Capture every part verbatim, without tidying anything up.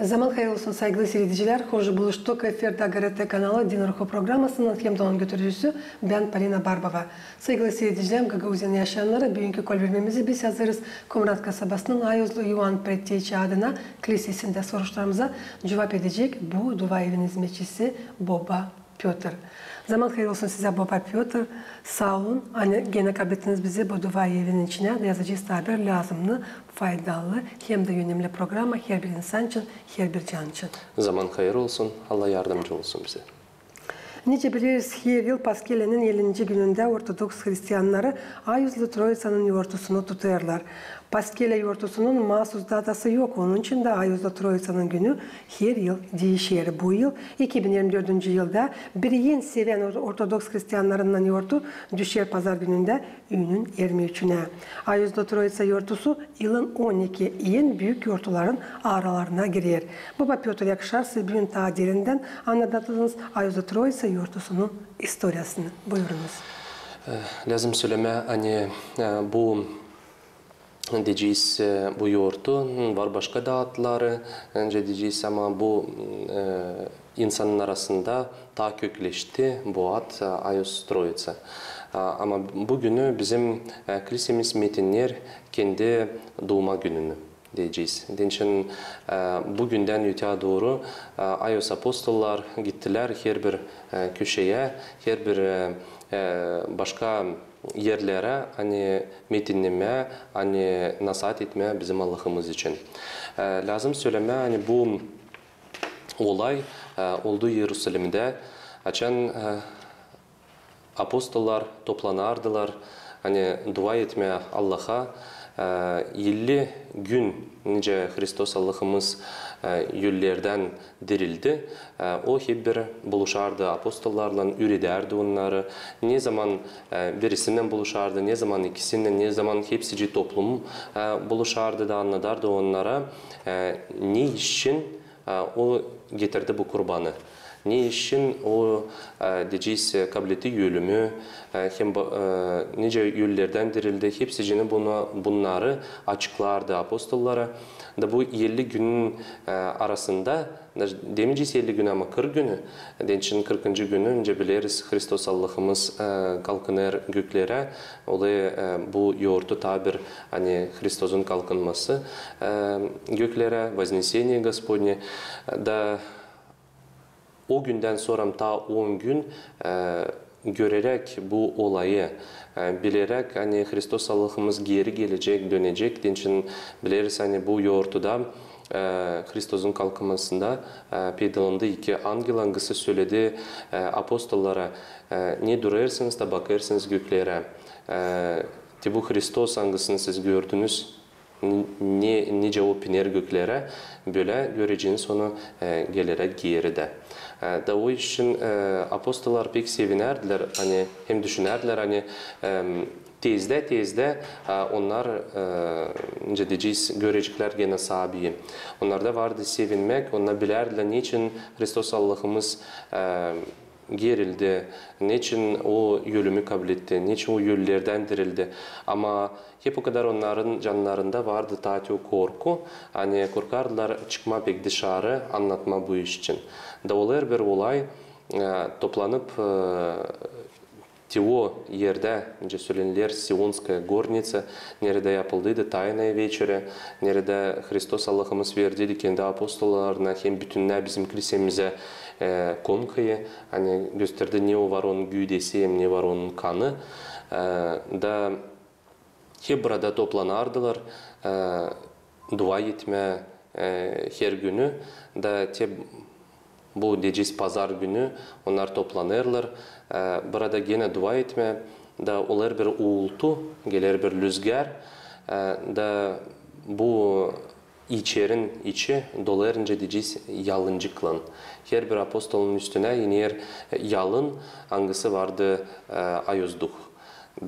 Zaman hayır olsun, saygılı siiredicilär. Hoş buluştuk. Efirdä GRT kanalı Din Ruhu programasınnan hem dä onun götürücüsü bän, Polina Barbova. Saygılı siiredicilär, Gagauziyanın yaşayannarı, büünkü kolbermemizi biz hazırız Komrat kasabasının Ayuzlu İoan Pretteçi adına klisesindä. Soruşlarımıza cuvap edecek bu dua evinin hizmetçisi boba Pötr. Zaman hayır olsun sizä, boba Pötr. Saa olun, ani genä kablettiniz bizi bu dua evinin içinä, da yazacez taa bir lääzımnı, faydalı hem dä önemli programa herbir insan için, herbir can için. Zaman hayır olsun, Allah yardımcı olsun bizä. Nicä bileriz, her yıl Paskelenin elinci günündä ortodoks hristiyannarı Ayuzlu Troitsanın yortusunu tutêrlar. Paskelä yortusunun maasuz datası yok, onun için dä Ayuzlu Troitsanın günü her yıl diişer. Bu yıl, iki bin irmi dördüncü yılda, biri en sevän or-, ortodoks hristiyannarınnan yortu düşer pazar günündä, üünün irmi üçünä. Ayuzlu Troitsa yortusu yılın on iki en büük yortuların aralarına girer. Boba Pötr, yakışarsa büün taa derindän annadasınız Ayuzlu Troitsa yortusunun istoriyasını. Buyurunuz. E, lääzım sölemää, ani, e, bu, deyecez, e, bu yortu, m, var başka da adları, nicä deyecez, ama bu, m, e, insanın arasında taa kökleşti bu ad, e, Ayuz Troitsa. A, ama bu günü bizim, e, klisemiz metinner kendi duuma gününü, deyecez. Deyni için, e, bu gündän öteyä dooru, e, Ayuz apostollar gittilär herbir, e, köşeyä, herbir, e, e, başka erlerä, ani metinnemää, ani nasaat etmää bizim Allahımız için. E, lääzım sölemää, ani bu olay, e, oldu İerusalimdä, açan, e, apostollar toplanardılar, ani dua etmää Allaha, e, elli gün, nicä Hristos Allahımız, e, ölülerdan dirildi, e, o hep bir buluşardı apostollarlan, üüredärdi onnarı. Ne zaman, e, birisinnän buluşardı, ne zaman ikisinnän, ne zaman hepsicii toplum, e, buluşardı da annadardı onnara, e, ne için, e, o getirdi bu kurbanı. Ne için o, e, deyecez, kabletti ölümü, e, hem ba-, e, nicä ölülerdän dirildi, hepsicini buna, bunnarı açıklardı apostollara. Da bu elli günün, e, arasında, da demeyecez elli günü, ama kırk günü, deyni için kırkıncı günü, nicä bileriz, Hristos Allahımız, e, kalkınêr göklerä, olêr, e, bu yortu taa bir, ani Hristosun kalkınması, e, göklerä, Вознесение Господне, da o gündän sora taa on gün, e, göreräk bu olayı, e, bileräk, ani Hristos Allahımız geeri gelecek, dönecek, deyni için bileriz, ani bu yortuda, e, Hristosun kalkınmasında, e, peydalandı iki angel, angısı söledi, e, apostollara, e, ne durêrsınız da bakêrsınız göklerä. E, te bu Hristos, angısını siz gördünüz, n-, ne, nicä o piner göklerä, bölä göreceniz onu, e, gelerä geeri dä. E, da o için, e, apostollar pek sevinärdilär, ani hem düşünärdilär, ani, em, tezdä, tezdä, e, onnar, e, nicä deyecez, göreceklär genä Saabiyi. Onnarda vardı sevinmäk, onnar bilärdilär, neçin Hristos Allahımız, e, geerildi, neçin o ölümü kabletti, neçin o ölülerdän dirildi. Ama hep okadar onnarın cannarında vardı taa te o korku, ani korkardılar çıkmaa pek dışarı, annatmaa bu iş için. Da olêr bir olay, e, toplanıp, e, te o erdä, nicä söleniler, Сионская горница, neredä yapıldıydı Тайная вечеря, neredä Hristos Allahımız verdiydi kendi apostollarına hem bütünnä bizim klisemizä, e, konkayı, ani gösterdi, ne o var onun güüdesi hem ne var onun kanı. E, da hep burada toplanardılar, e, dua etmää, e, her günü, da te bu deyecez pazar günü onnar toplanêrlar, e, burada genä dua etmää, da olêr bir uultu, geler bir lüzgär, e, da bu içerin içi dolêr, nicä deyecez, yalıncıklan. Herbir apostolun üstünä iner, e, yalın, angısı vardı, e, Ayuzduh.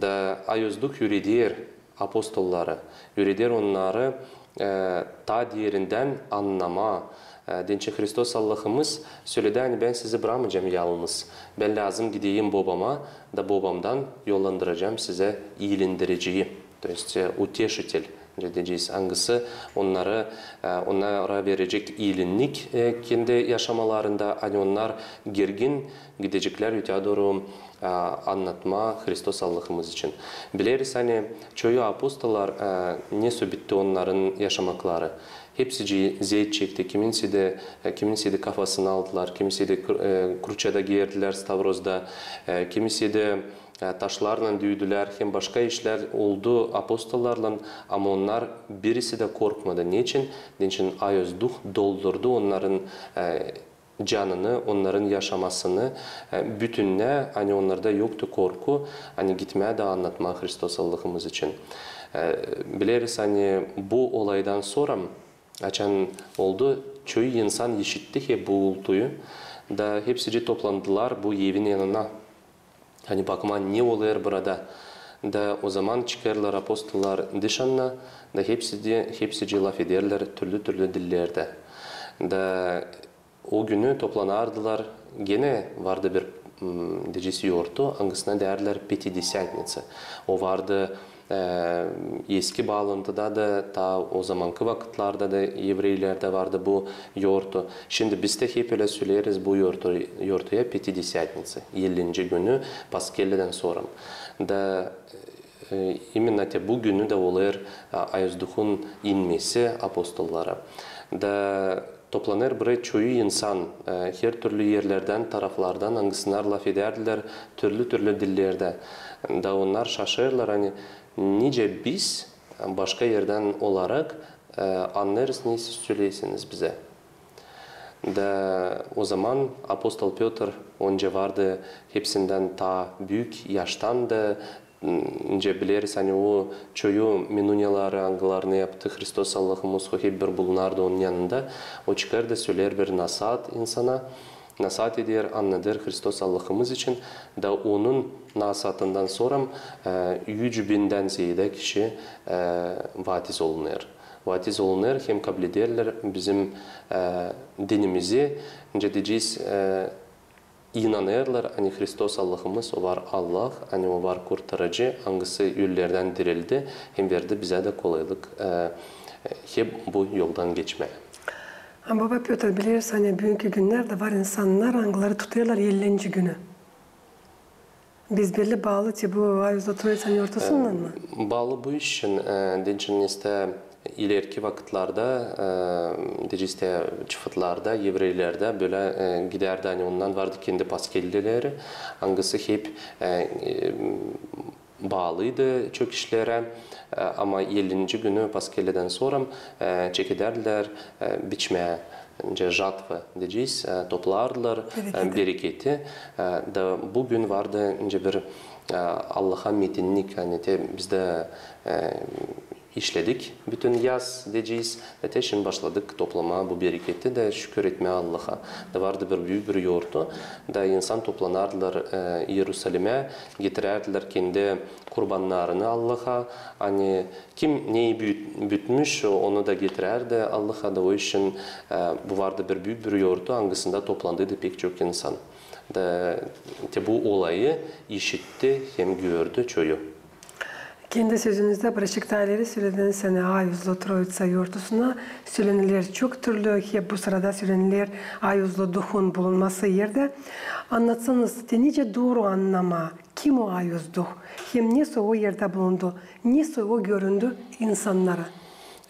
Da Ayuzduh üüreder apostolları, üüreder onnarı, e, taa derindän annamaa. E, deyni için Hristos Allahımız söledi, ani bän sizi brakmayacam yalnız. Bän lääzım gideyim Bobama, da Bobamdan yollandıracam sizä iilendiriciyi, то есть, e, утешитель, deyecez, angısı onnarı, e, onnara verecek iilinnik, e, kendi yaşamalarında, ani onnar gergin gideceklär öteyä dooru, e, annatmaa Hristos Allahımız için. Bileriz, ani çoyu apostollar, e, nesoy bitti onnarın yaşamakları. Hepsicii zeet çekti, kiminsey dä, e, kiminsey dä kafasını aldılar, kiminsey dä kru-, e, kruçada geerdilär stavrozda, e, kiminsey dä, e, taşlarlan düüdülär, hem başka işlär oldu apostollarlan, ama onnar birisi dä korkmadı. Neçin? Neçin Ayos Duh doldurdu onnarın, e, canını, onnarın yaşamasını, e, bütünnä, ani onnarda yoktu korku, ani gitmää dä annatmaa Hristos Allahımız için. E, bileriz, ani bu olaydan sora, açan oldu, çoyu insan işitti hep bu uultuyu, da hepsicii toplandılar bu evin yanına. Ani bakmaa, ne olêr burada. Da ozaman çıkêrlar apostollar dışarına, da hepsicii, hepsicii lafederlär türlü-türlü dillerdä. Da o günü toplanardılar, genä vardı bir, m, deyecez, yortu, angısına deerlär Petidesятница. O vardı, e, eski baalantıda da, taa ozamankı vakıtlarda da evreylerdä vardı bu yortu. Şindi biz dä hep ölä söleeriz bu yortu, yortuya Petidesятница, ellinci günü Paskellädän sora. Da, e, именно te bu günü dä olêr, e, Ayos Duhun inmesi apostollara. Da toplanêr burayı çoyu insan, e, her türlü erlerdän, taraflardan, angısılar lafederlär türlü-türlü dillerdä. Da onnar şaşêrlar, ani nicä biz, başka erdän olarak, e, annêêrız, ne siz söleersiniz bizä. Da ozaman apostol Pötr, o nicä vardı hepsindän taa büük yaştan da, nicä bileriz, ani o çoyu menunyaları, angılarını yaptı Hristos Allahımız, o hep bir bulunardı onun yanında. O çıkêr da söleer bir nasaat insana, nasaat eder, annadêr Hristos Allahımız için, da onun nasaatından sora, e, üç bindän zeedä kişi, e, vaatiz olunêr. Vaatiz olunêr hem kablederlär bizim, e, dinimizi, nicä deyecez, e, inanêrlar, ani Hristos Allahımız, o var Allah, ani o var Kurtarıcı, angısı ölülerdän dirildi, hem verdi bizä dä kolaylık, e, hep bu yoldan geçmää. Ama, baba Pötr, bileriz, ani büünkü günnerdä var insannar, angıları tutêrlar ellinci günü. Biz belli baalı te bu Ayozlu Troitsanın yortusundan mı? E, baalı bu iş için, e, deyecez, ilerki vakıtlarda, e, deyecez, çıfıtlarda, evreylerdä bölä, e, gidärdi, ani ondan vardı kendi paskellileri, angısı hep, e, e, baalıydı çok işlerä, e, ama ellinci günü Paskellädän sora, e, çekederlär, e, biçmää, nicä жатва deyecez, e, toplardılar, e, bereketi. E, da bu gün vardı nicä bir, e, Allaha metinnik, ani te biz dä, e, işledik bütün yaz deyecez, da te şindi başladık toplamaa bu bereketi da şükür etmää Allaha. Da vardı bir büük bir yortu, da insan toplanardılar, e, İerusalimä, getirärdilär kendi kurbannarını Allaha, ani kim neyi büt-, bütmüş, onu da getirärdi Allaha, da o işin, e, bu vardı bir büük bir yortu, angısında toplandıydı pek çok insan. Da te bu olayı işitti hem gördü çoyu. Kendi sözünüzdä birazcık taa ileri sölediniz, ani Ayozlu Troitsa yortusuna söleniler çok türlü, hep bu sırada söleniler Ayozlu Duhun bulunması erdä. Annatsanız, te nicä dooru annamaa, kim o Ayoz Duh, hem nesoy o erdä bulundu, nesoy o göründü insannara?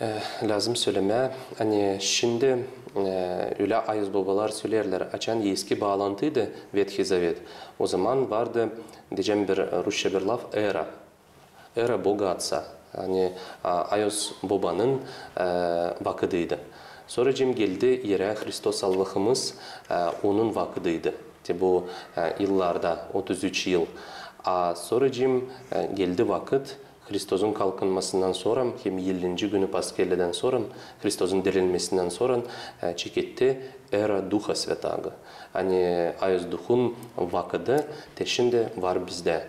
E, lääzım sölemää, ani şindi, e, ölä Ayoz bobalar söleerlär, açan eski baalantıydı Vethiy Zavet, ozaman vardı, deyecäm, bir rusça bir laf, era. Era Boga Otca, ani, a, Ayoz bobanın, e, vakıdıydı. Sora deycäm geldi erä Hristos Allahımız, e, onun vakıdıydı. Te bu, e, yıllarda, otuz üç yıl. A sora deycäm, e, geldi vakıt, Hristosun kalkınmasından sora, hem ellinci günü Paskellädän sora, Hristosun dirilmesindän sora, e, çeketti era Duha Svetagı. Ani Ayoz Duhun vakıdı te şindi var bizdä.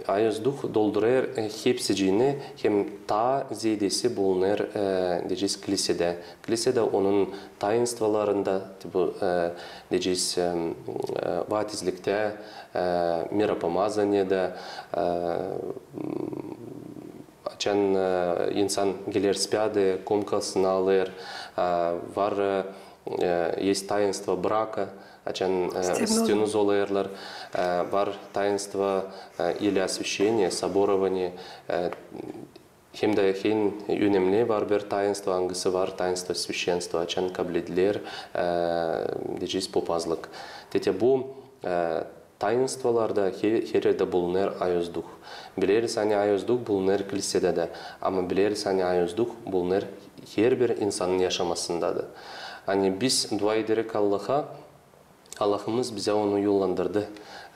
Ayoz Duh doldurêr, e, hepsicini, hem taa zeedesi bulunêr, e, deyecez, klisedä. Klisedä onun tainstvolarında, bu, e, deyecez, e, e, vaatizliktä, e, miropomazaniyada, e, m, Açan, e, insan geler spyade, komkasını alêr, e, var, e, e, есть таинство брака, açan, e, stenoz olêrlar, e, var таинство, e, или освящение, соборование, e, hem dä en önemli var bir таинство, angısı var таинство священства, açan kablediler, e, deyecez, popazlık. Te bu, e, таинствоlarda he-, her erdä bulunêr Ayozduh. Bileriz, ani Ayozduh bulunêr kilsedä dä, ama bileriz, ani Ayozduh bulunêr herbir insanın yaşamasında da. Ani biz dua ederäk Allaha, Allahımız bizä onu yollandırdı.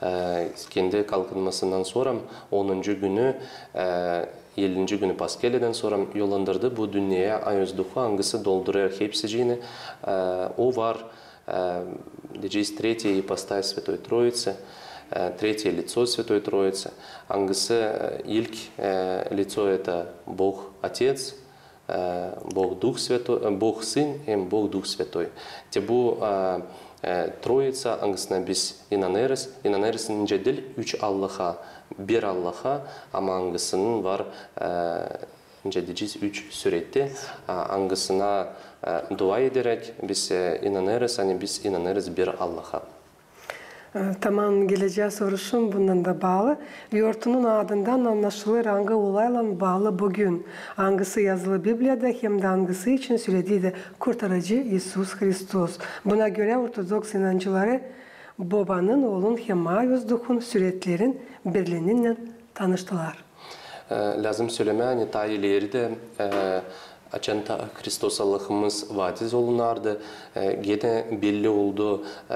E, kendi kalkınmasından sora onuncu günü, e, ellinci günü Paskeleden sora yollandırdı bu dünneyä Ayozduhu, angısı doldurêr hepsicini. E, o var, e, deyecez, третья ипостась Святой Троицы, e, третье лицо Святой Троицы, angısı, e, ilk, e, лицо это Бог Отец, e, Бог Дух Святой, e, Бог Сын hem Бог Дух Святой. Te bu, e, e, Троица, angısına biz inanêrız, inanêrız nicä diil üç Allaha, bir Allaha, ama angısının var, e, nicä deyecez, üç süreti, a, angısına, e, dua ederäk biz, e, inanêrız, ani biz inanêrız bir Allaha. E, tamam, gelecää soruşum bundan da baalı. Yortunun adından annaşılêr, angı olaylan baalı bu gün, angısı yazılı Bibliyada hem dä angısı için söledi dä Kurtarıcı İisus Hristos. Buna görä ortodoks inancıları Bobanın, Oolun hem Ayozduhun süretlerin birliininnän tanıştılar. E, lääzım sölemää, ani taa ileri dä, e, açan taa Hristos Allahımız vaadiz olunardı, e, genä belli oldu, e,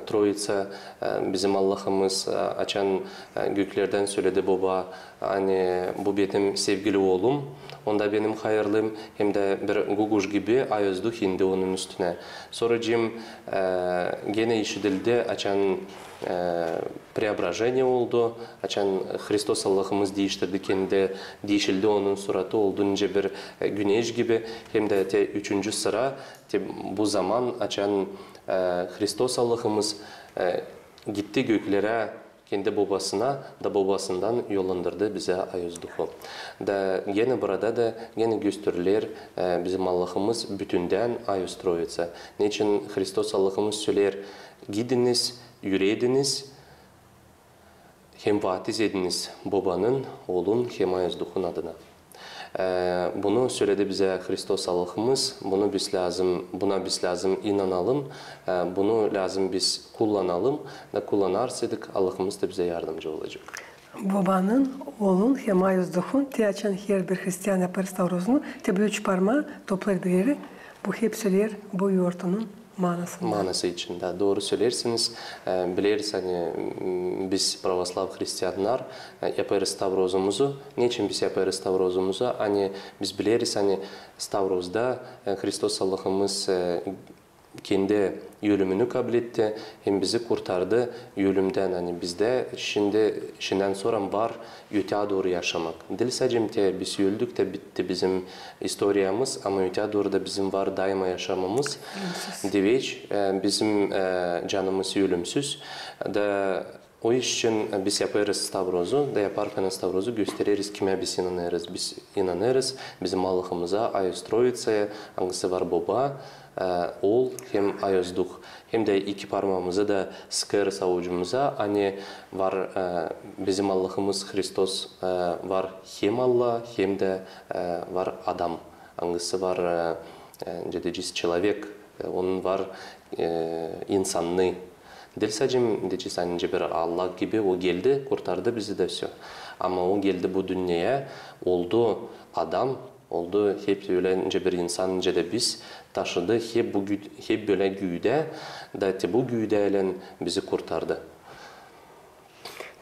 Троица, e, bizim Allahımız, e, açan, e, göklerdän söledi Boba, ani bu benim sevgili Oolum, onda benim hayırlım, hem dä bir guguş gibi Ayozduh indi onun üstünä. Soracıım, e, genä işidildi, açan, e, преображение oldu, açan Hristos Allahımız diiştirdi kendini, diişildi onun suratı, oldu nicä bir, e, güneş gibi, hem dä te üçüncü sıra, te bu zaman, açan, e, Hristos Allahımız, e, gitti göklerä, kendi Bobasına, da Bobasından yollandırdı bizä Ayozduhu. Da genä burada da genä gösteriler, e, bizim Allahımız bütündän Ayoz Троица. Neçin Hristos Allahımız söleer: gidiniz, üürediniz hem vaadiz ediniz Bobanın, Oolun hem Ayozduhun adına. E, bunu söledi bizä Hristos Allahımız, bunu biz lääzım, buna biz lääzım inanalım, e, bunu lääzım biz kullanalım, da kullanarsaydık, Allahımız da bizä yardımcı olacek. Bobanın, Oolun hem Ayozduhun, te açan herbir hristian yapêr stavrozunu, te bu üç parmaa toplêêr bir erä, bu hep söleer bu yortunun manasını. Manası için dä dooru söleersiniz. E, bileriz, ani, m, biz pravoslav hristiannar, e, yapêrız stavrozumuzu. Neçin biz yapêrız stavrozumuzu? Ani biz bileriz, ani stavrozda, e, Hristos Allahımız, e, kendi ölümünü kabletti hem bizi kurtardı ölümdän. Ani bizdä şindi, şindän sora var öteyä dooru yaşamak. Diil sade te biz öldük dä bitti bizim istoriyamız, ama öteyä dooru da bizim var daima yaşamamız. Ölümsüz. Diveç, e, bizim, e, canımız ölümsüz. Da o iş için, e, biz yapêrız stavrozu, da yaparkan stavrozu göstereriz, kimä biz inanêrız. Biz inanêrız bizim Allahımıza, Ayoz Troitsaya, angısı var Boba, e, Ool hem Ayoz Duh. Hem dä iki parmaamızı da sıkêrız avucumıza, ani var, e, bizim Allahımız Hristos, e, var hem Allah, hem dä, e, var adam. Angısı var, e, e, nicä deyecez, человек, e, onun var, e, insannıı. Diil sade deyecez, ani nicä bir Allah gibi o geldi, kurtardı bizi da всё. Ama o geldi bu dünneyä, oldu adam, oldu hep ölä nicä bir insan, nicä dä biz, taşıdı hep bu gü-, hep bölä güüdä, da te bu güüdäylän bizi kurtardı.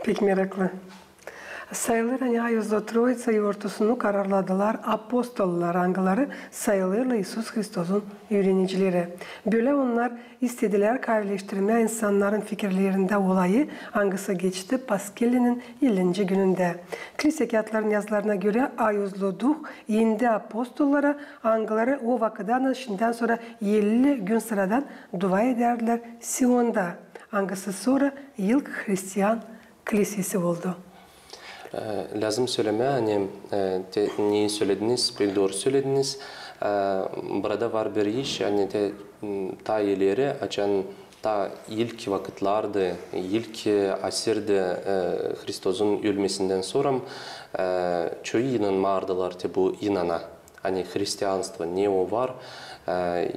Pek meraklı. Sayılêr, ani Ayozlu Troitsa yortusunu kararladılar apostollar, angıları sayılêrlar İisus Hristosun üürenicileri. Bölä onnar istedilär kaavileştirmää insannarın fikirlerindä olayı, angısı geçti Paskelinin ellinci günündä. Klisä kiyatların yazılarına görä, Ayozlu Duh indi apostollara, angıları o vakıttan şindän sora elli gün sıradan dua edärdilär Sionda, angısı sora ilk hristian klisesi oldu. E, lääzım sölemää, ani, e, te, neyi sölediniz, pek dooru sölediniz. E, burada var bir iş, ani te, m, taa ileri, açan taa ilk vakıtlarda, ilk, e, asirda, e, Hristozun ölmesindän sora, e, çoyu inanmardılar te bu inana, ani hristianstvo, ne o var. E,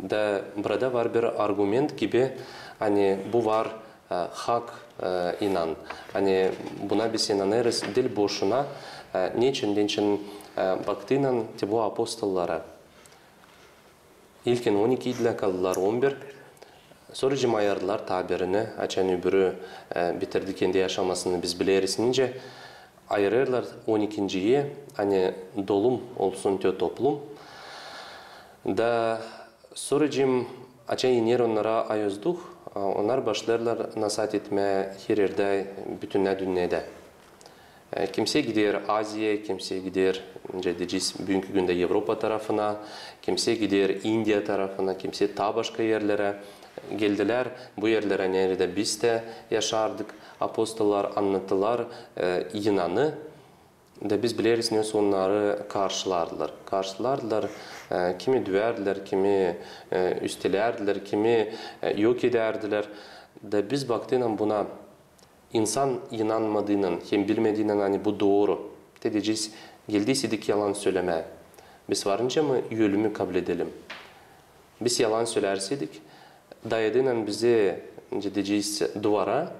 da burada var bir argument gibi, ani bu var, e, hak, e, inan. Ani buna biz inanêrız diil boşuna, e, neçin, neçin, e, baktıynan te bu apostollara. İlkin on iki idilär, kaldılar on bir. Sora cim ayırdılar taa birini, açan öbürü, e, bitirdi kendi yaşamasını, biz bileriz nicä. Ayırêrlar on ikinciyi, ani dolum olsun te toplum. Da sora cim, açan iner onnara ayuzluk, a, onnar başlêêrlar nasaat etmää her erdä, bütünnä dünnedä. E, kimsey gider Aziya, kimsey gider, nicä deyecez, büünkü gündä Evropa tarafına, kimsey gider İndiya tarafına, kimsey taa başka erlerä. Geldilär bu erlerä, neredä biz dä yaşardık. Apostollar annattılar, e, inanı. Da biz bileriz, nesoy onnarı karşılardılar. Karşılardılar, e, kimi düüyärdilär, kimi, e, üstelärdilär, kimi, e, yok edärdilär. Da biz baktıynan buna, insan inanmadıynan, hem bilmediynan, ani bu dooru, te deyecez, geldiyseydik yalan sölemää, biz var nicä mi ölümü kabledelim? Biz yalan sölärseydik, dayadıynan bizi, deyecez, duvara,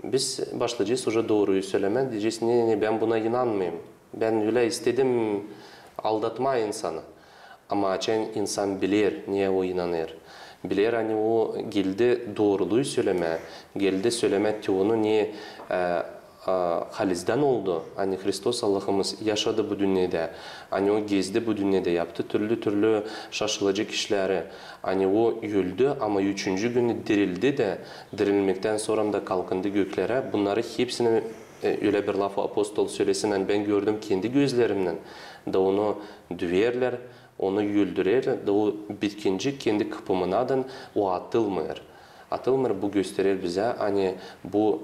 biz başlayacez uje dooruyu sölemää, deyecez, ne, ne, bän buna inanmêêrım. Bän ölä istedim aldatmaa insanı. Ama açan insan biler, neyä o inanêr, biler, ani o geldi dooruluyu sölemää, geldi sölemää te onu, ne, e, a, halizdän oldu, ani Hristos Allahımız yaşadı bu dünnedä, ani o gezdi bu dünnedä, yaptı türlü-türlü şaşılacek işleri, ani o öldü, ama üçüncü günü dirildi dä, dirilmektän sora da kalkındı göklerä. Bunnarı hepsini, e, ölä bir laf apostol sölesin, ani bän gördüm kendi gözlerimnän, da onu düüerlär, onu öldürerlär, da o bitkincä kendi kıpımınadın o atılmêêr. Atılmêêr, bu gösterer bizä, ani bu,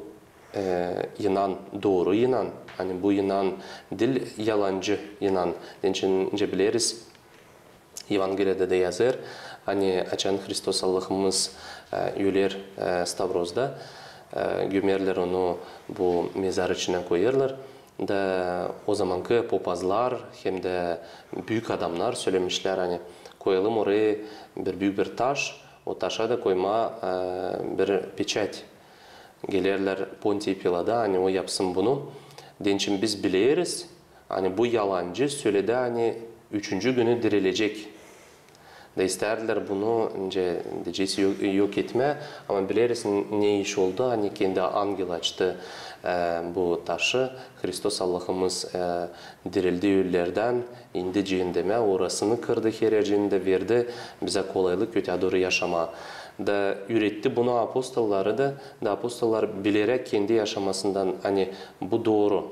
e, inan, dooru inan, ani bu inan diil yalancı inan. Deyni nicä bileriz, Evangeliyada da yazêr, ani açan Hristos Allahımız, e, öler, e, stavrozda, e, gömerlär onu, bu mezar içinä koyêrlar. Da o zamankı popazlar hem dä büük adamnar sölemişlär, ani koyalım orayı bir büük bir taş, o taşa da koymaa, e, bir pečat. Gelerlär Pontiy Pilata, ani o yapsın bunu. Deyni biz bileriz, ani bu yalancı söledi, ani üçüncü günü dirilecek. Da istärdilär bunu, nicä deyecez, yok, yok etmää, ama bileriz, ne iş oldu, ani kendi angel açtı, e, bu taşı. Hristos Allahımız, e, dirildi ölülerdän, indi ceendemä, orasını kırdı, her erini dä verdi bizä kolaylık öteyä dooru yaşamaa. Da üüretti bunu apostolları da, da apostollar bilerek kendi yaşamasından, ani bu dooru.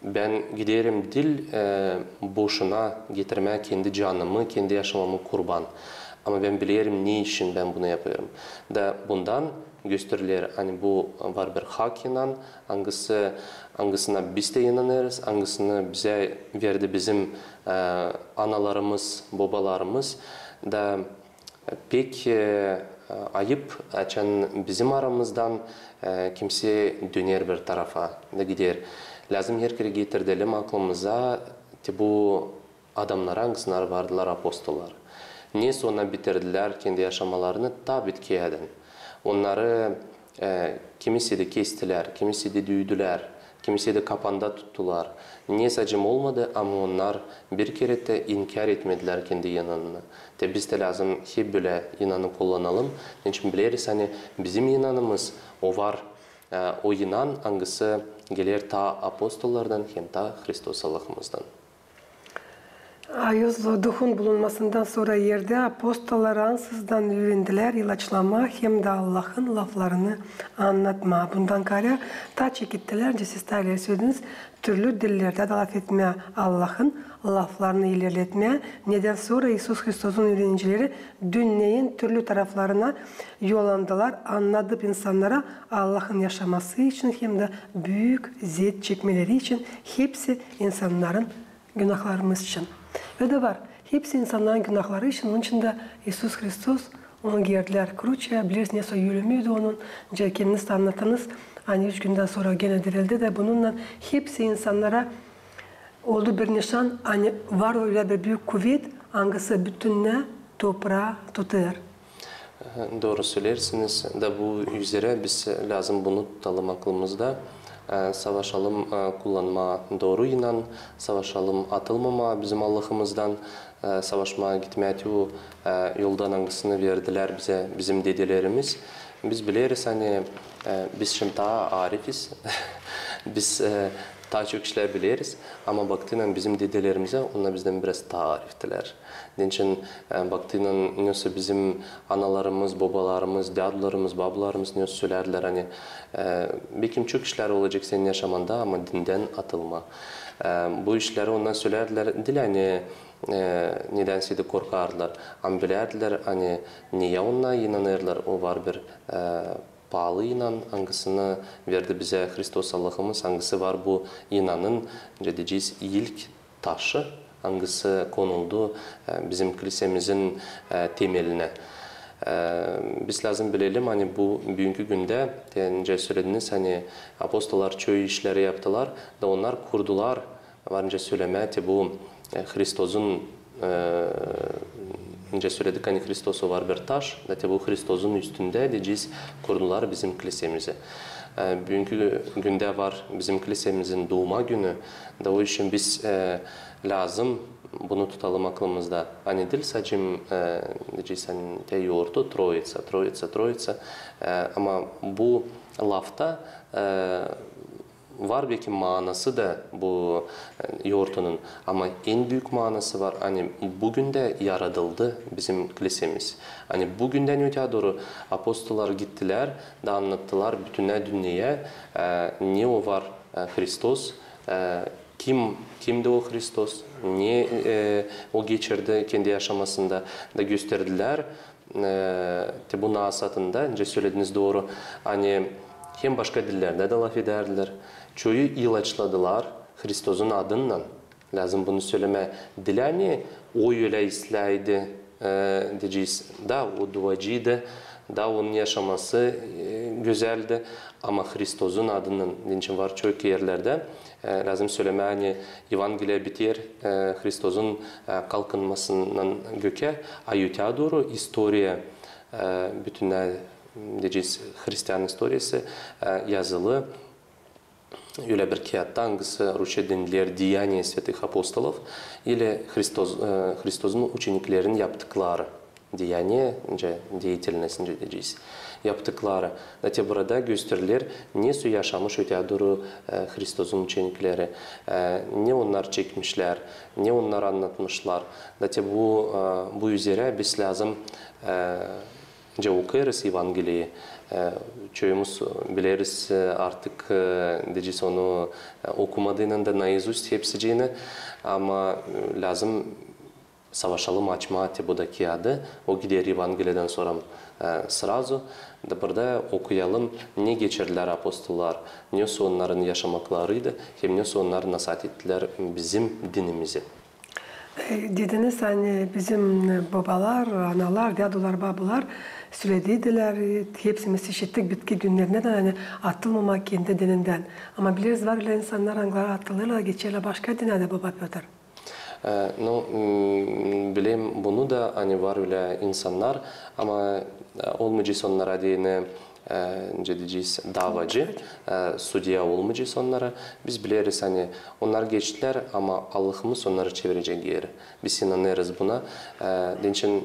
Bän giderim diil, e, boşuna getirmää kendi canımı, kendi yaşamamı kurban. Ama bän bilerim, ne için bän bunu yapêrım. Da bundan gösteriler, ani bu var bir hak inan, angısı, angısına biz dä inanêrız, angısını bizä verdi bizim, e, analarımız, bobalarımız. Da pek, e, ayıp, açan bizim aramızdan, e, kimsey döner bir tarafa da gider. Lääzım herkerä getirdelim aklımıza, te bu adamnar, angısınar vardılar apostollar. Nesoy onnar bitirdilär kendi yaşamalarını taa bitkiyädän. Onnarı, e, kimisey dä kestilär, kimisey dä düüdülär, kimisey dä kapanda tuttular. Ne sacım olmadı, ama onnar bir kerä dä inkär etmedilär kendi inanını. Te biz dä lääzım hep bölä inanı kullanalım. Neçin bileriz, ani bizim inanımız, o var, e, o inan, angısı geler taa apostollardan hem taa Hristos Allahımızdan. Ayuz Duhun bulunmasından sora erdä apostollar ansızdan üürendilär ilaçlamaa hem dä Allahın laflarını annatmaa. Bundan kaarä taa çekettilär, nicä siz taa ileri sölediniz, türlü dillerdä dä lafetmää, Allahın laflarını ilerletmää, nedän sora İisus Hristosun üürenicileri dünneyin türlü taraflarına yollandılar, annadıp insannara Allahın yaşaması için hem dä büük zet çekmeleri için hepsi insannarın günahlarımız için. Ödä var. Hepsi insannarın günahları için, onun için dä İisus Hristos, onu gerdilär kruçä, bilersin, nesoy ölümüydü onun, nicä kendiniz dä annattınız, ani üç gündän sora genä dirildi dä, bununnan hepsi insannara oldu bir nişan, ani var ölä bir büük kuvet, angısı bütünnä topraa tutêr. Dooru söleersiniz. Da bu üzerä biz lääzım bunu tutalım aklımızda. E, savaşalım, e, kullanmaa dooru inan, savaşalım atılmamaa bizim Allahımızdan, e, savaşmaa gitmää te o, e, yoldan, angısını verdilär bizä bizim dedelerimiz. Biz bileriz, ani, e, biz şindi taa arifiz. Biz, e, taa çok işlär bileriz. Ama baktıynan bizim dedelerimizä, onnar bizdän biraz taa ariftilär. Onun için, e, baktıynan, nesoy bizim analarımız, bobalarımız, dädularımız, babularımız nesoy sölärdilär, ani, e, bekim çok işlär olacek senin yaşamanda, ama dindän atılma. E, bu işleri onnar sölärdilär, diil ani, e, nedänsä dä korkardılar, ama bilärdilär, ani neyä onnar inanêrlar, o var bir, e, paalı inan, angısını verdi bizä Hristos Allahımız, angısı var bu inanın, nicä deyecez, ilk taşı, angısı konuldu, e, bizim kilisemizin, e, temelinä. E, biz lääzım bilelim, ani bu büünkü gündä, te nicä sölediniz, ani apostollar çoyu işleri yaptılar, da onnar kurdular, var nicä sölemää, te bu, e, Hristosun, e, nicä söledik, ani Hristos o var bir taş, da te bu Hristosun üstündä, deyecez, kurdular bizim kilisemizi. E, büünkü gündä var bizim kilisemizin duuma günü, da o için biz, e, lääzım bunu tutalım aklımızda. Ani diil sade, e, deyecez, ani te yortu, Троица, Троица, Троица, e, ama bu lafta, e, var bekim maanası da bu, e, yortunun, ama en büük maanası var, ani bu gündä yaradıldı bizim kilisemiz. Ani bu gündän öteyä dooru apostollar gittilär da annattılar bütünnä dünneyä, e, ne o var, e, Hristos, e, kim, kimdi o Hristos, ne, e, o geçirdi kendi yaşamasında, da gösterdilär, e, te bu naasatında, nicä sölediniz dooru, ani hem başka dillerdä dä lafedärdilär. Çoyu ilaçladılar Hristosun adınnan. Lääzım bunu sölemää. Diil ani o ölä isleydi, e, deyecez, da o duacıydı, da onun yaşaması, e, gözäldi. Ama Hristosun adınnan, deyecez, var çok erlerdä, e, lääzım sölemää, ani Evangeliya biter, e, Hristosun, e, kalkınmasından gökä, a öteyä dooru istoriya, e, bütünnä, deyecez, hristian istoriyası, e, yazılı ölä bir kiyattan, angısı rusça denilär Деяния святых апостолов, ili Hristos, e, Hristosun uçeniklerin yaptıkları. Деяния, nicä, деятельность, nicä deyecez, yaptıkları. Da te burada gösteriler, nesoy yaşamış öteyä dooru, e, Hristosun uçenikleri, e, ne onnar çekmişlär, ne onnar annatmışlar. Da te bu, e, bu üzerä biz lääzım, e, nicä okuyêrız Evangeliyayı, e, çoyumuz bileriz, e, artık, e, deyecez, onu, e, okumadıynan da наизусть hepsicini, ama, e, lääzım savaşalım açmaa te bu da kiyadı, o gider Evangeliyadan sora, e, сразу, da burada okuyalım, ne geçirdilär apostollar, nesoy onnarın yaşamaklarıydı, hem nesoy onnar nasaat ettilär bizim dinimizi. E, dediniz, ani bizim bobalar, analar, dädular, babular söledeydilär, e, hepsimiz işittik bitki günnerinnän, ani atılmamaa kendi dinindän. Ama bileriz, var ölä insannar, angıları atılêrlar, geçerlär başka dinä dä, boba Pötr. E, nu, m, bilerim bunu da, ani var ölä insannar, ama, e, olmayacez onnara deyni, e, nicä deyecez, davacı, e, sudya olmayacez onnara. Biz bileriz, ani onnar geçtilär, ama Allahımız onnarı çevirecek geeri. Biz inanêrız buna. E, deyni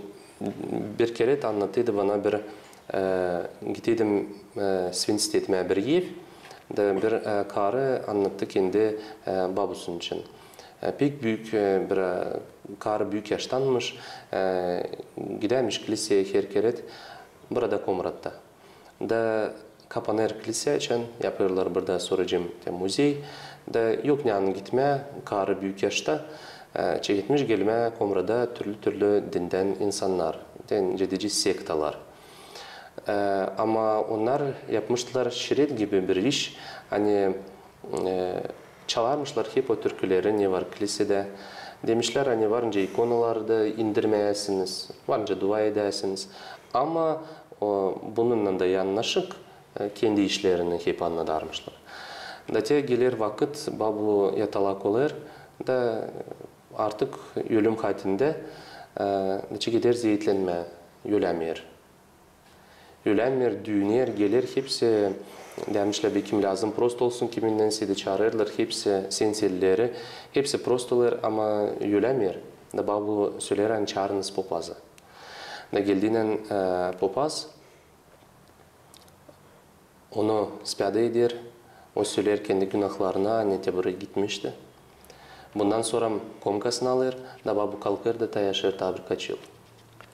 bir kerä annadıydı bana bir, e, gideydim, e, svinstvo etmää bir ev, da bir, e, karı annattı kendi, e, babusun için. E, pek büük, e, bir, e, karı büük yaştanmış, e, gidärmiş kliseyä her kerä burada, Komratta. Da kapanêr klisä, açan yapêrlar burada sora cim te muzey. Da yok ne annı gitmää, karı büük yaşta, e, çeketmiş gelmää Komrada türlü-türlü dindän insannar, te nicä deyecez sektalar. E, ama onnar yapmışlar şiret gibi bir iş, ani, e, çalarmışlar hep o türküleri, ne var klisedä. Demişlär, ani var nicä ikonaları da indirmeyäsiniz, var nicä dua edäsiniz. Ama o, bununnan da yannaşık, e, kendi işlerini hep annadarmışlar. Da te geler vakıt, babu yatalak olêr, da artık ölüm hatindä, e, da çekeder zeetlenmää, ölämeer. Ölämeer, düüner, geler, hepsi, demişlär, bekim lääzım prost olsun, kiminnän sedi çaarêrlar, hepsi senselleri, hepsi prost olêr, ama ölämeer. Da babu söleer, ani çaarınız popazı. Da geldiynän, e, popaz, onu spyada eder, o söleer kendi günahlarını, ani te burayı gitmişti. Bundan sora komkasını alêr, da babu kalkêr da taa yaşêêr taa birkaç yıl.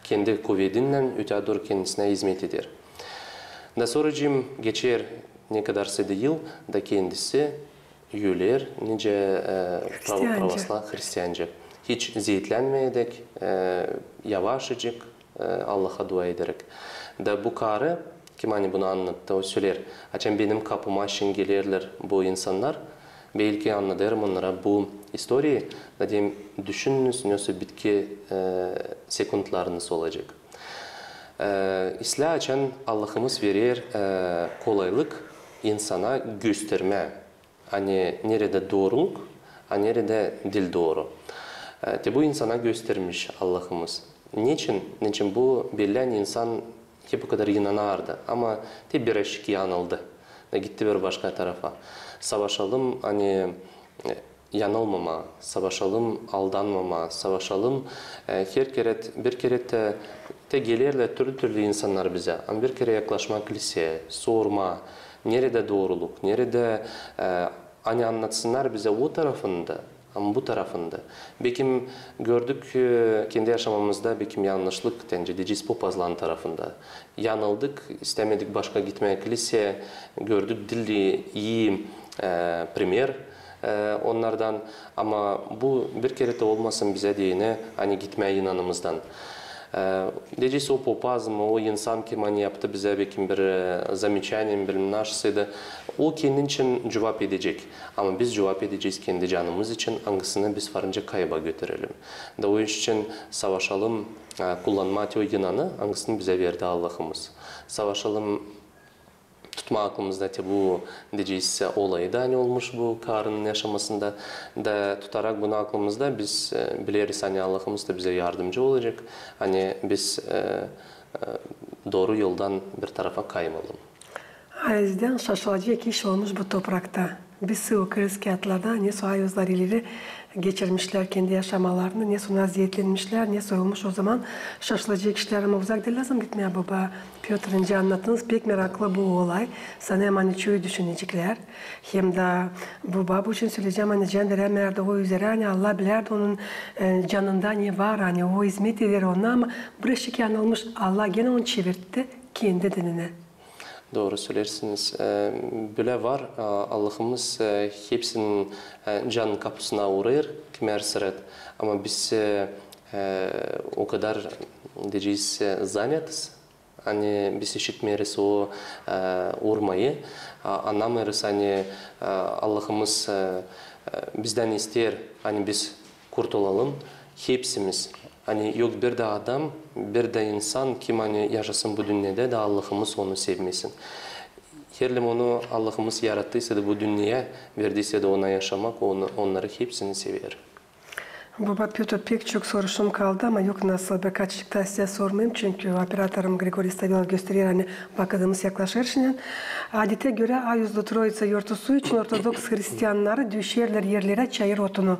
Kendi kuvedinnän ötää dooru kendisinä izmet eder. Da sora cim geçer ne kadar sedi yıl, da kendisi öler, nicä, e, pravo-, pravoslav hristiancä. Hiç zeetlänmeyädek, e, yavaşıcık, e, Allaha dua ederek. Da bu karı, kim ani bunu annattı, o söleer, açan benim kapuma şindi gelerlär bu insannar, belki annadêrım onnara bu istoriyayı, da deerim, düşününüz, nesoy bitki, e, sekundlarınız olacek. E, islää, açan Allahımız verer, e, kolaylık insana göstermää, ani neredä dooruluk, a neredä diil dooru. E, te bu insana göstermiş Allahımız. Neçin? Neçin bu bellän insan hep o kadar inanardı, ama te birazçık yanıldı da gitti bir başka tarafa. Savaşalım, ani, e, yanılmamaa, savaşalım aldanmamaa, savaşalım, e, her kerä, bir kerä te, te gelerlär türlü-türlü insannar bizä, ama bir kerä yaklaşmaa kliseyä, sormaa, neredä dooruluk, neredä, e, ani annatsınnar bizä o tarafında, ama bu tarafında. Bekim gördük, e, kendi yaşamamızda, bekim yannışlık, te nicä deyecez, popazların tarafında. Yanıldık, istämedik başka gitmää kliseyä, gördük diil ii, e, primer, e, onnardan, ama bu bir kerä te olmasın bizä deyni, ani gitmää inanımızdan. E, deyecez, o popaz mı, o insan, kim ani yaptı bizä bekim bir, e, zameçaniye, bilmäm, naşıysaydı, o kendi için cuvap edecek. Ama biz cuvap edecez kendi canımız için, angısını biz var nicä kayba götürelim. Da o iş için savaşalım, e, kullanmaa te o inanı, angısını bizä verdi Allahımız. Savaşalım tutmaa aklımızda te bu, deyecez, olayı da, ani olmuş bu karının yaşamasında. Da tutarak bunu aklımızda, biz, e, bileriz, ani Allahımız da bizä yardımcı olacek, ani biz, e, e, dooru yoldan bir tarafa kaymalım. Halizdän şaşılacek iş olmuş bu toprakta. Biz okuyêrız kiyatlarda, nesoy ayuzlar ileri geçirmişlär kendi yaşamalarını, nesoy zeetlenmişlär, nesoy olmuş o zaman şaşılacek işlär. Ama uzak diil lääzım gitmää, baba Pötr, nicä annattınız, pek meraklı bu olay. Sanêrım, ani çoyu düşüneceklär. Hem dä bu babu için söleyecäm, ani can vermärdi o üzerä, ani Allah bilärdi onun, e, canında ne var, ani o izmet eder ona, ama birazçık yanılmış, Allah genä onu çevirtti kendi dininä. Dooru söleersiniz. E, bölä var, a, Allahımız, e, hepsinin, e, canın kapusuna uurêêr kimär sırat. Ama biz, e, e, o kadar, deyecez, e, zanetız, ani biz işitmeeriz o, e, uurmayı, a, annamêêrız, ani, e, Allahımız, e, e, bizdän isteer, ani biz kurtulalım hepsimiz. Ani yok bir dä adam, bir dä insan, kim ani yaşasın bu dünnedä da Allahımız onu sevmesin. Herliim onu Allahımız yarattıysa da bu dünneyä, verdiysä dä ona yaşamak, onu, onnarı hepsini sever. Baba Pötr, pek çok soruşum kaldı, ama yok nasıl birkaçık taa sizä sormayım, çünkü operatorım Grigoriy Stavilov gösterer, ani vakıdımız yaklaşêr şindän. Adetä görä, Ayuzlu Troitsa yortusu için ortodoks hristiyannarı döşerlär erlerä çayır otunu.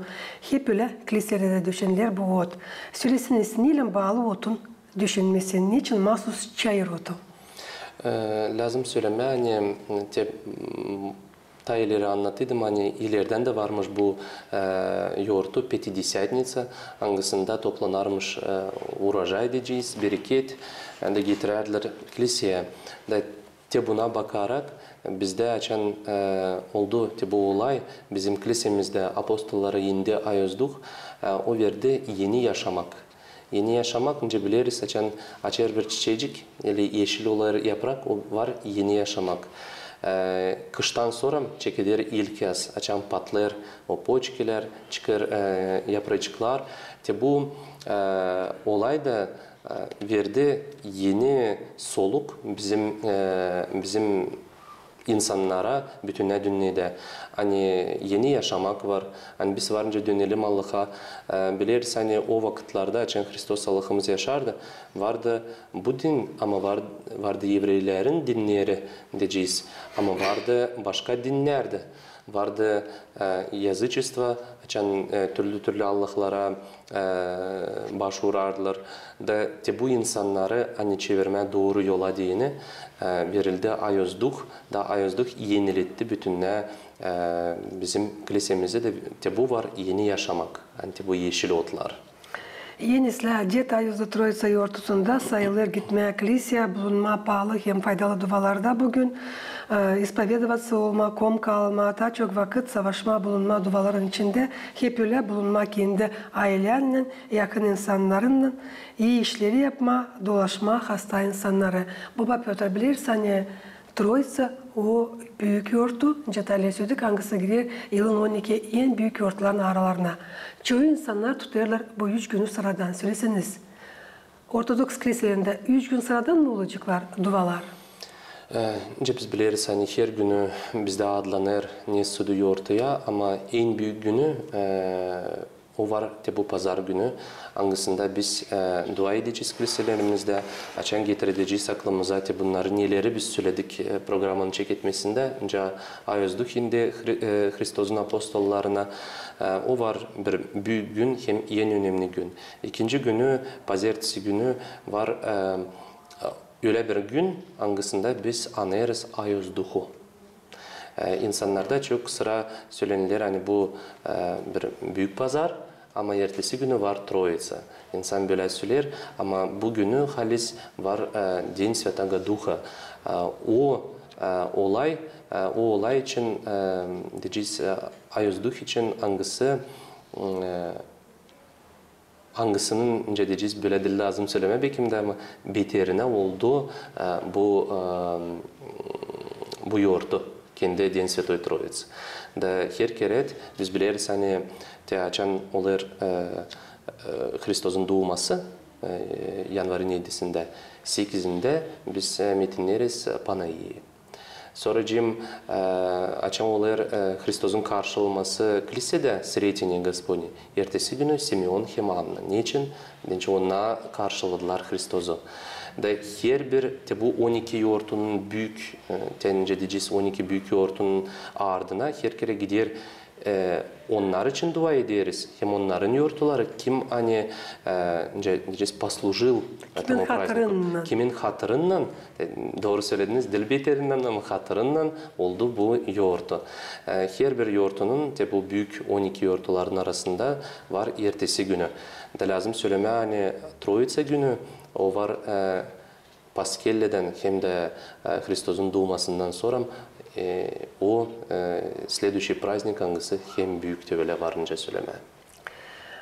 Hep ölä kliseyerdä döşenilär bu ot. Söleseniz, neylän baalı otun döşenmesi, neçin maasuz çayır otu? E, lääzım sölemää, ani te, m, Taa ileri annadıydım, ani ilerdän dä varmış bu e, yortu, Petidesятница, angısında toplanarmış e, urojay deyecez, bereket, hem dä getirärlär kliseyä. Da te buna bakarak, bizdä açan e, oldu te bu olay, bizim klisemizdä apostolları indi Ayozduk, e, o verdi eni yaşamak. Eni yaşamak, nicä bileriz, açan açêr bir çiçecik, eli eşil olêr yaprak, o var eni yaşamak. E, kıştan sora çekeder ilk yaz, açan patlêêr o poçkilär, çıkêr e, yapracıklar. Te bu e, olay da e, verdi eni soluk bizim e, bizim insannara bütün dünnedä. Ani eni yaşamak var, ani biz var nicä dönelim Allaha. E, bileriz, ani o vakıtlarda, açan Hristos Allahımız yaşardı, vardı bu din, ama var, vardı evreylerin dinneri deyecez, ama vardı başka dinnär dä. Vardı e, yazıçestvo, açan e, türlü-türlü allahlara e, başvurardılar. Da te bu insannarı ani çevirmää dooru yola deyni e, verildi Ayozduk. Da Ayozduk eniletti bütün e, bizim klisemizi da te bu var eni yaşamak, ani te bu eşil otlar. Eni islää adet Ayozda Troitsa yortusunda sayılêr gitmää kliseyä, bulunmaa paalı hem faydalı duvalarda büün, e, ispovedovatsä olmaa, komka almaa, taa çok vakıt savaşmaa bulunmaa duvaların içindä, hep ölä bulunmaa kendi ayleennän, yakın insannarınnan, ii işleri yapmaa, dolaşmaa hasta insannarı. Boba Pötr, bilersin, ani Troitsa o büük yortu, nicä taa ileri söledik, angısı girer yılın on iki en büük yortuların aralarına. Çoyu insannar tutêrlar bu üç günü sıradan. Söläseniz, ortodoks kliselerindä üç gün sıradan mı olaceklar duvalar? E, nicä biz bileriz, ani her günü bizdä adlanêr ne sudu yortuya, ama en büük günü e, o var te bu pazar günü, angısında biz e, dua edecez kliselerimizda, açan getirecez aklımıza te bunnarı, neleri biz söledik e, programanın çeketmesindä, nicä Ayozduk indi Hri- e, Hristozun apostollarına. E, o var bir büük gün hem en önemli gün. İkinci günü, pazertesi günü var e, ölä bir gün, angısında biz anêêrız Ayozduhu. E, insannarda çok sıra söleniler, ani bu e, bir büük pazar, ama ertesi günü var Troitsa. İnsan bölä söleer, ama bu günü halis var e, Den Svetagga Duha. E, o e, olay, e, o olay için e, deyecez e, Ayozduh için, angısı e, angısının, nicä deyecez, bölä diil lääzım sölemää bekim dä, ama beterinä oldu e, bu e, bu yortu, kendi Den Svetoy Troitsa. Da her kerä biz bileriz, ani te açan olêr e, e, Hristozun duuması e, yanvarın edisindä, sekizindä biz e, metinneriz e, Panaii. Sora cim e, açan olêr e, Hristozun karşılanması klisedä, Sretenje Gospodnje, ertesi günü Simeon hem Anna. Neçin? Deyni onnar karşıladılar Hristozu. Da her bir te bu on iki yortunun büük, e, te nicä deyecez, on iki büük yortunun ardına her kerä gider e, onnar için dua ederiz, hem onnarın yortuları, kim ani e, nicä deyecez, послужил этому празднику. Kimin hatırınnan. Kimin hatırınnan, e, dooru sölediniz, diil beterindän, ama hatırınnan oldu bu yortu. E, her bir yortunun, te bu büük on iki yortuların arasında var ertesi günü. Da lääzım sölemää, ani Troitsa günü, o var e, Paskelledän hem dä e, Hristozun duumasından sora e, o e, следующий праздник, angısı hem büük te bölä var nicä sölemää.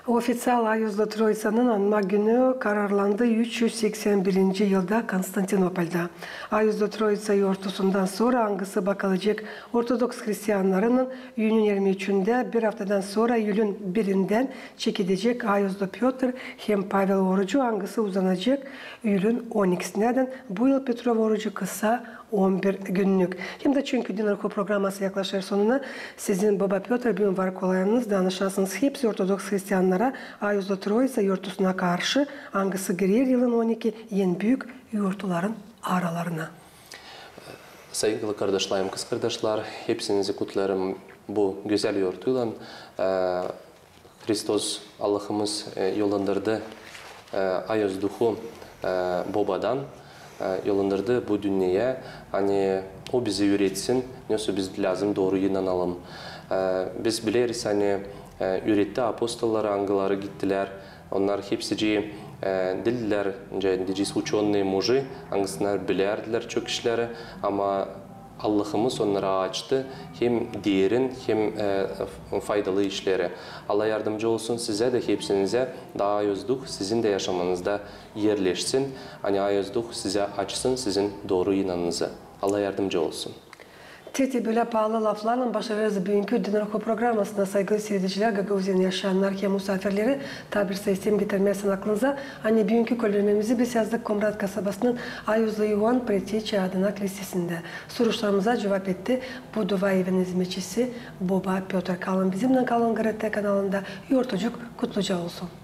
Ofiţial Ayozda Troitsanın anma günü kararlandı üç üz seksän birinci yılda Konstantinopolda. Ayozda Troitsa yortusundan sora, angısı bakılacek ortodoks hristiannarının üünün irmi üçündä, bir aftadan sora, iyülün birindän çekecek Ayozda Pötr hem Pavel orucu, angısı uzanacek iyülün on ikisinä dän. Bu yıl Petrov orucu kısa, on bir günnük. Hem dä çünkü Din Ruhu programası yaklaşêr sonuna, sizin, Boba Pötr, büün var kolayınız danışasınız hepsi ortodoks hristiannara Ayozda Troitsa yortusuna karşı, angısı girer yılın on iki en büük yortuların aralarına. Saygılı kardaşlarım, kızkardaşlar, hepsinizi kutlêêrım bu gözäl yortuylan. E, Hristos Allahımız e, yollandırdı e, Ayozduhu e, Bobadan. e, yollandırdı bu dünneyä, ani O bizi üüretsin, nesoy biz lääzım dooru inanalım. E, biz bileriz, ani, e, üüretti apostolları, angıları gittilär, onnar hepsicii, e, diildilär, nicä deyecez, учёные мужи, angısınnar bilärdilär çok işleri, ama Allahımız onnara açtı hem derin, hem, e, f-, faydalı işleri. Allah yardımcı olsun sizä dä hepsinizä, da Ayoz Duh sizin dä yaşamanızda erleşsin, ani Ayoz Duh sizä açsın sizin dooru inanınızı. Allah yardımcı olsun. Te-te bölä paalı laflarlan başlêêrız büünkü Dinnä Ruhu programasını. Saygılı siiredicilär, Gagauziyanın yaşayannarı hem musaafirleri, taa bir sayı isteerim getirmää aklınıza, ani büünkü köldürmämizi biz yazdık Komrat kasabasının Ayozlu İoan Preteçi adına klisesindä. Soruşlarımıza cuvap etti Budova evinin izmetçisi boba Pötr. Kalın bizimnän, kalın GRT kanalında. Yortucuk kutluca olsun.